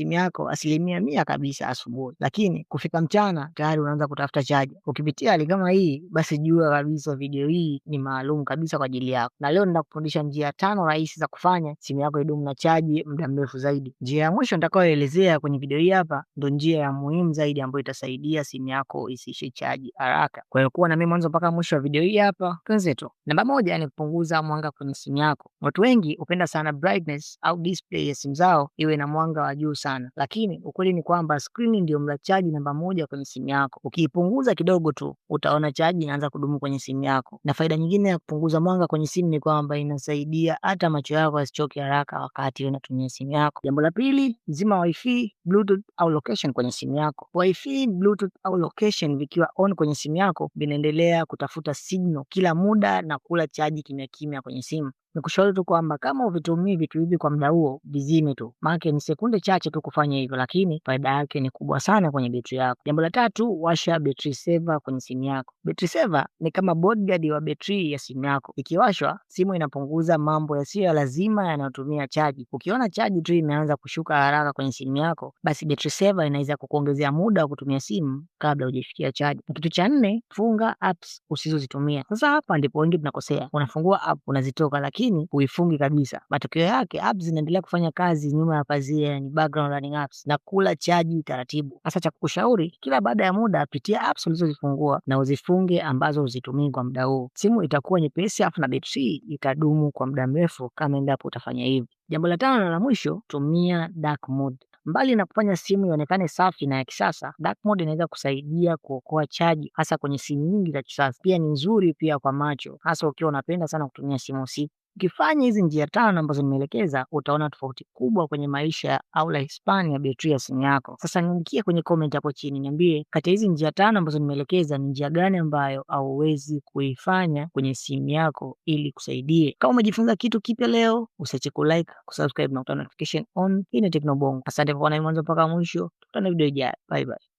Simu yako 100% kabisa asubuhi, lakini kufika mchana tayari unaanza kutafuta chaji. Ukipitia hali kama hii, basi jua kabisa video hii ni maalum kabisa kwa ajili yako, na leo ninakufundisha njia tano rahisi za kufanya simu yako idumu na chaji muda mrefu zaidi. Njia ya mwisho nitakayoelezea kwenye video hii hapa ndo njia ya muhimu zaidi ambayo itasaidia simu yako isiishe chaji haraka. Kwa hiyo kuwa na mimi mwanzo mpaka mwisho wa video hii hapa, twenzetu. Namba moja ni kupunguza mwanga kwenye simu yako. Watu wengi hupenda sana brightness au display ya simu zao iwe na mwanga wa juu sana, lakini ukweli ni kwamba screen ndio mla chaji namba moja kwenye simu yako. Ukiipunguza kidogo tu, utaona chaji inaanza kudumu kwenye simu yako. Na faida nyingine ya kupunguza mwanga kwenye simu ni kwamba inasaidia hata macho yako yasichoke haraka wakati unatumia simu yako. Jambo la pili, zima Wi-Fi, Bluetooth au location kwenye simu yako. Wi-Fi, Bluetooth au location vikiwa on kwenye simu yako vinaendelea kutafuta signal kila muda na kula chaji kimya kimya kwenye simu. Nikushauri tu kwamba kama huvitumii vitu hivi kwa muda huo, vizime tu, maana ni sekunde chache tu kufanya hivyo, lakini faida yake ni kubwa sana kwenye betri yako. Jambo la tatu, washa battery saver kwenye simu yako. Battery saver ni kama bodyguard wa betri ya simu yako. Ikiwashwa, simu inapunguza mambo yasiyo ya lazima yanayotumia chaji. Ukiona chaji tu imeanza kushuka haraka kwenye simu yako, basi battery saver inaweza kukuongezea muda wa kutumia simu kabla hujafikia chaji. Kitu cha nne, funga apps usizozitumia. Sasa hapa ndipo wengi tunakosea. Unafungua app unazitoka, lakini huifungi kabisa. Matokeo yake apps zinaendelea kufanya kazi nyuma ya pazia, yani background running apps, na kula chaji taratibu. Sasa cha kukushauri, kila baada ya muda pitia apps ulizozifungua na uzifunge ambazo huzitumii kwa muda huo. Simu itakuwa nyepesi afu na betri itadumu kwa muda mrefu kama endapo utafanya hivi. Jambo la tano na la mwisho, tumia dark mode. Mbali na kufanya simu ionekane safi na ya kisasa, dark mode inaweza kusaidia kuokoa chaji hasa kwenye simu nyingi za kisasa. Pia ni nzuri pia kwa macho, hasa ukiwa unapenda sana kutumia simu usiku. Ukifanya hizi njia tano ambazo nimeelekeza, utaona tofauti kubwa kwenye maisha au lifespan ya betri ya simu yako. Sasa niandikie kwenye comment hapo chini, niambie kati ya hizi njia tano ambazo nimeelekeza ni njia gani ambayo hauwezi kuifanya kwenye simu yako ili kusaidie. Kama umejifunza kitu kipya leo, usiache kulike, kusubscribe na kuturn notification on. Hii ni Tekno Bongo. Asante kwa kuwa nami mwanzo mpaka mwisho. Tukutane video ijayo. Bye bye.